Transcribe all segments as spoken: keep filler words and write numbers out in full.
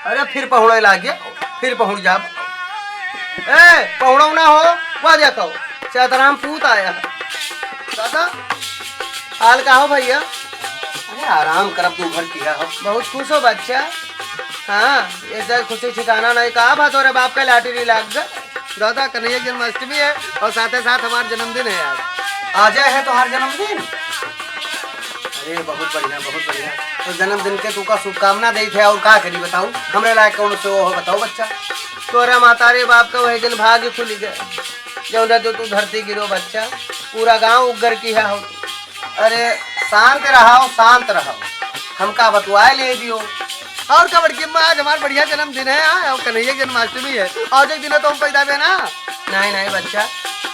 अरे फिर पहुड़े लागे, फिर पहुड़ जाब। ए, पहुड़ो ना हो, वह देखो, चैतराम पूत आया है। दादा, हाल का हो भैया? अरे आराम करब, तू घर किया हो। बहुत खुश हो बच्चा? हाँ, ये सब खुशी ठिकाना नहीं। का बात हो रे, बाप का लाटरी लाग गए? दादा, कन्हैया जन्माष्टमी है और साथे साथ हमार जन्मदिन है आज। आजे है तोहार जन्मदिन? अरे, बहुत बढ़िया, बहुत बढ़िया। तो जन्मदिन के तुका शुभकामना देइत है, और का करी बताऊ? हमरे लायक कौन से वो हो बताऊ बच्चा? तोरा महतारी बाप का वही दिन भाग्य खुल गए, जौन जो तू धरती गिरो बच्चा, पूरा गांव उग्गर किहा हो। अरे, शांत रहो, शांत रहो, हमका बतुआए ले दियो। और का बड़की अम्मा, आज हमार बढ़िया जन्मदिन है, हाँ, और कन्हैया जन्माष्टमी है। आज एक दिन तो हम पैदा भे ना। नहीं, नहीं बच्चा,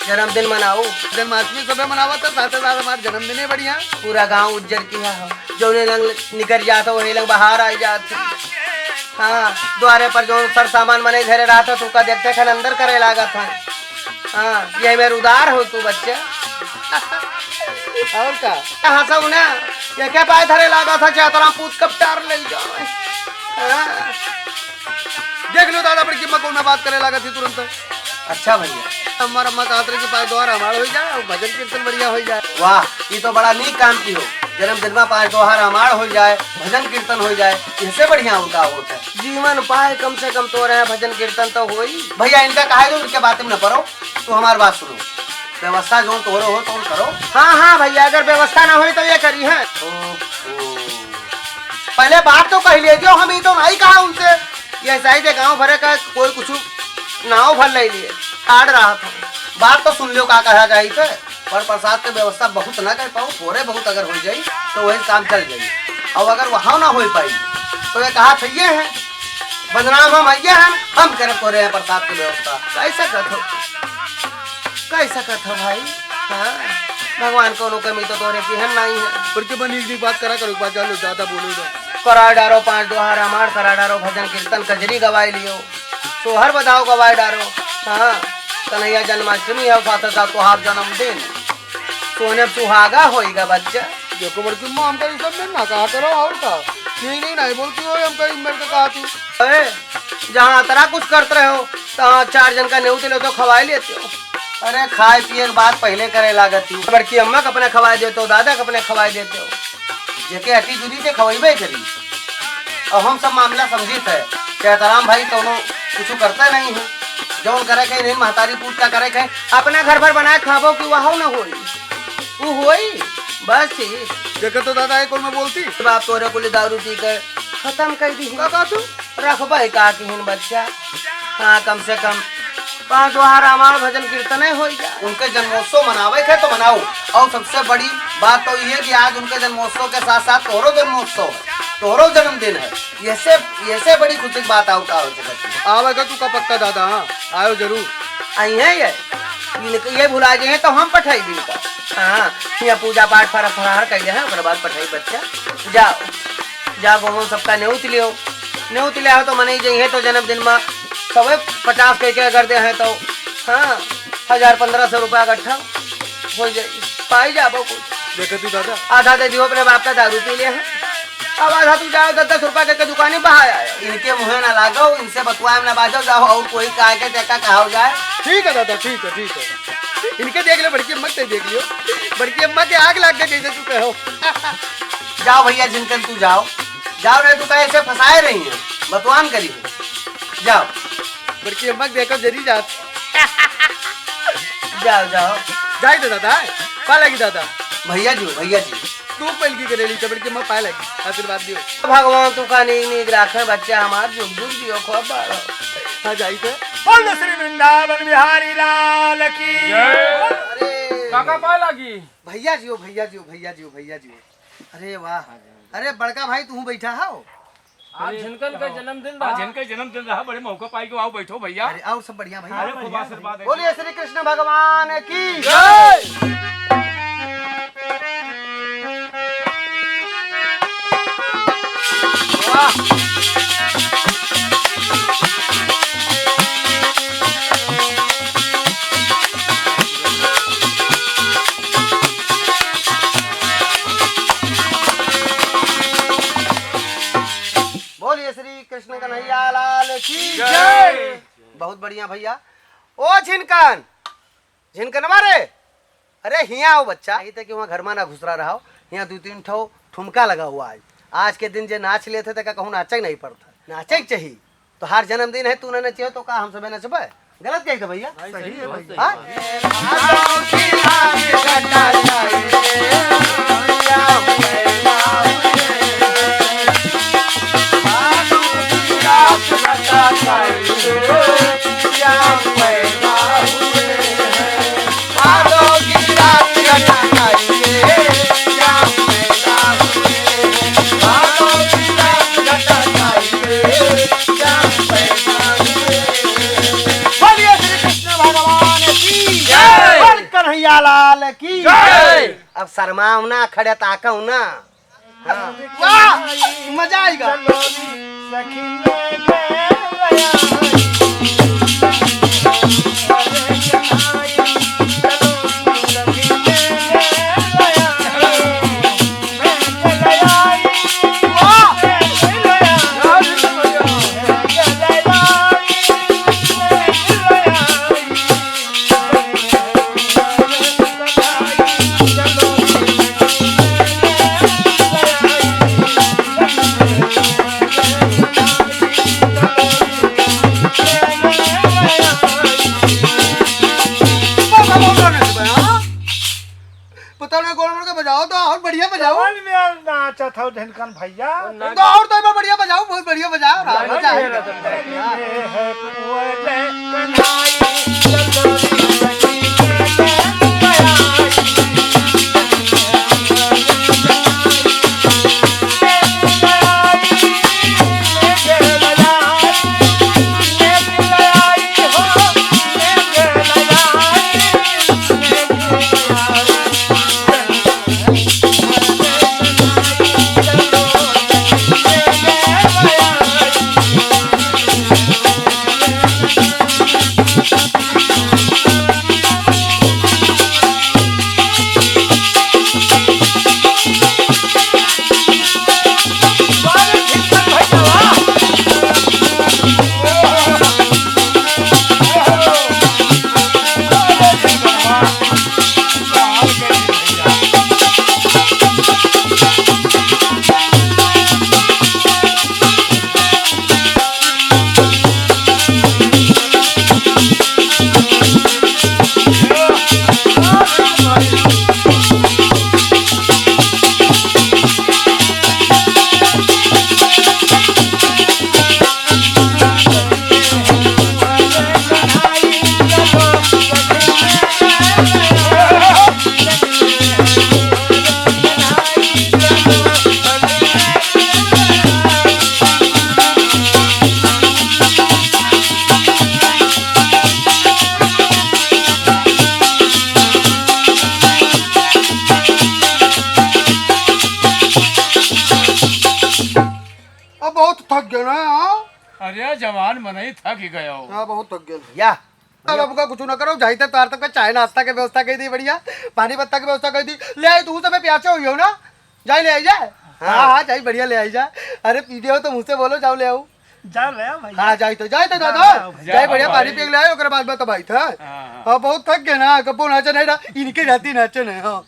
जन्मदिन मनाओ। जन्माष्टमी सबे मनावत है, साथे साथ हमार जन्मदिन है बढ़िया। पूरा गांव उज्जर किहा हो, जौने लंग निकर जात हो, वही लंग बाहर आई जात हो। हाँ, द्वारे पर जौन सर सामान मने धरे रहत हो, तुका देखते खन अंदर करे लागत है। हाँ, ये मेरे उदार हो तू बच्चा। और का? हंसो ना, ये क्या पाए धरे लागा था, चातरा पूत कब टार ले जाए। हाँ। देख लो दादा, बड़की अम्मा कौन बात करे लागा थी तुरंत। अच्छा भैया। हमार अम्मा कहत रही कि पाँच दोहा रामायण हो जाए और भजन कीर्तन बढ़िया हो जाए। वाह, ये तो बड़ा नीक काम की हो। जन्मदिन में पाँच दोहा रामायण हो जाए, भजन कीर्तन हो जाए, इससे बढ़िया और का होत है। जीवन पाए कम से कम तोरे यहाँ भजन कीर्तन तो होई। भैया इनका कहा दो, उनके बात में न पड़ो, तो हमार बात सुनो। व्यवस्था जो तोरे हो तो करो। हाँ, हाँ भैया, अगर व्यवस्था ना होई तो ये करी है। ओहो। पहले बात तो कह लिए जो हम ये तो नहीं कहा उनसे। ये ऐसा ही दे गाँव भरे का कोई कुछ नाव भर ले लिए, काट रहा था। बात तो सुन लो का कहा जाई थे, पर प्रसाद के व्यवस्था बहुत ना कर पाऊँ, थोड़े बहुत अगर हो जाई तो वही काम चल जाई। और अगर वहाँ ना हो पाई तो ये कहा था ये है, बदनाम हम आइए हैं, हम करे तोरे हैं प्रसाद की व्यवस्था। कैसा कथो, कैसा कथो भाई? हाँ, भगवान कोनो कमी तो तोरे की है नहीं है। पर के बनी एक बात करा करो, एक बात जान लो, ज्यादा बोलो ना। करा डारो पाँच दोहा रामायण, करा डारो भजन कीर्तन, कजरी गवाई लियो, सोहर बधाओ गवाई डारो। हाँ, कन्हैया जन्माष्टमी है, साथ साथ तोहार जन्मदिन, सोने पे सुहागा होइगा बच्चा। देखो बड़की अम्मा, हमका ये सब में ना कहा करो, और का? नहीं, नहीं, नहीं बोलती हो, हमका ई मेरे को कहा तू। ए, जहाँ अतरा कुछ करत रहे हो, तहाँ चार जन का नेउत ले तो खवाई लेते हो। अरे खाए पिए के बात पहले करे लागत थी। बड़की अम्मा के अपने खवाई देते हो, दादा के अपने खवाई देते हो। जेके अटी जुटी ते खवाइबे करी। और हम सब मामला समझित है कि एहतराम भाई कौनो कुछ करते नहीं है। जौन करे के नहीं महतारी पूत का करे के, अपना घर भर बनाए खाबो कि वह न होई। उ होई, बस ठीक। देखे तो दादा, ये कौन मैं बोलती? बाप तोरे कुल दारू पी के खत्म कर दी। का, का तू? रखबे का किहिन बच्चा? हाँ, कम से कम पाँच दोहा रामायण भजन कीर्तन होई जा। उनके जन्मोत्सव मनावे के तो मनाओ, और सबसे बड़ी बात तो ये कि आज उनके जन्मोत्सव के साथ साथ तोहरो जन्मोत्सव है, तोहरो जन्मदिन है। ये से, ये से बड़ी खुशी की बात और का हो सकती है? आवेगा तू का पक्का दादा, हाँ, आयो जरूर। आई है ये, इनके ये भुला जाए तो हम पठाई भी इनका। हाँ, यहाँ पूजा पाठ फरा फरार कर हैं, ओकर बाद पठाई बच्चा। जाओ, जा गोमन सबका नेउत लियो, नेउत लिया हो तो मने जइहे तो जन्मदिन में सवे पचास कह के अगर दे हैं तो, हाँ, हजार पन्द्रह सौ रुपया इकट्ठा हो जाई, पाई जाबो कुछ। देखे तू दादा। आधा दे दियो अपने बाप का दारू पी ले हैं, अब आधा तू जाओ दस दस रुपया दे के दुकानी बहा आयो। इनके मुँहे ना लागो, इनसे बतुआए ना बाजो, जाओ और कोई का के देखा कहा जाए। ठीक है दादा, ठीक है, ठीक है। इनके देख लो, बड़की अम्मा के देख लियो, बड़की अम्मा के आग लाग गए जैसे तू कहो। जाओ भैया, जिनकन तू जाओ, जाओ रे, तू कहे ऐसे फंसाए रही है, बतवान करी है। जाओ। बड़की अम्मा के देखो जरी जात। जाओ, जाओ। जाई दे दादा, पा लगी दादा। भैया जी, भैया जी। तू पहल की करेली, तो बड़की अम्मा पाए लगी, आशीर्वाद दियो। भगवान तू का नीक नीक राखे बच्चा हमार, जुग जुग जियो खूब बड़ो। हाँ, जाई थे। बोल श्री वृंदावन बिहारी लाल की। जय। अरे। काका पाए लगी। भैया जियो, भैया जियो, भैया जियो, भैया जियो। अरे वाह। अरे बड़का भाई तू बैठा हो। आज झिनकन का जन्मदिन आज रहा। झिनके जन्मदिन रहा, बड़े मौका पाई के आओ बैठो भैया। अरे और सब बढ़िया भैया। अरे खूब आशीर्वाद है। बोलिए श्री कृष्ण भगवान की जय। वाह। बोलिए श्री कृष्ण कन्हैया। लाल की जय। बहुत बढ़िया भइया। ओ झिनकन, झिनकनवा रे, अरे हियाँ आओ बच्चा। यही तक कि वहाँ घर मा ना घुसरा रहा हो, हियाँ दुइ तीन ठो ठुमका लगा हुआ है। आज के दिन जे नाच लेत है, तेका कहूँ नाचे के नहीं पड़ता, नाचे के चाहिए। तोहार जन्मदिन है, तू ना नचियो तो का हम सबे नचबे? गलत कही था भइया? सही है भइया। हाँ? बोलिए श्री कृष्ण भगवान की जय। बोल कन्हैया लाल की जय। अब शर्माओ ना, खड़े ताकव ना। हाँ। वाह, मजा आइगा। पता नहीं, गोड़ मोड़ के बजाओ तो और बढ़िया बजाओ। डबल में नाचत हो झनकन भैया। तो और तो बढ़िया बजाओ, बहुत बढ़िया बजाओ। हाँ, मजा आएगा। अब बहुत थक गए ना, हाँ? अरे जवान मनई थक ही गयो। हाँ, बहुत थक गए। या। अब आपका कुछ ना करो, जाई थे तार तक चाय नाश्ता के व्यवस्था कर दी, बढ़िया पानी पत्ता के व्यवस्था कर दी। ले आई तू, सब प्यासे हुई हो ना, जाई ले आई जाए। हाँ। हाँ, हाँ, जाई बढ़िया ले आई जाए। अरे पी हो तो मुँह से बोलो, जाओ ले आओ। जाओ ले आओ भैया। हाँ, जाई तो, जाई तो दादा, जाओ भैया। जाई बढ़िया पानी पी के ले आए, ओकरे बाद में तो भाई था। हाँ, हाँ। हाँ, बहुत थक गए ना, कबो नाचे नहीं रहा, इनके रहती नाचे नहीं। हाँ।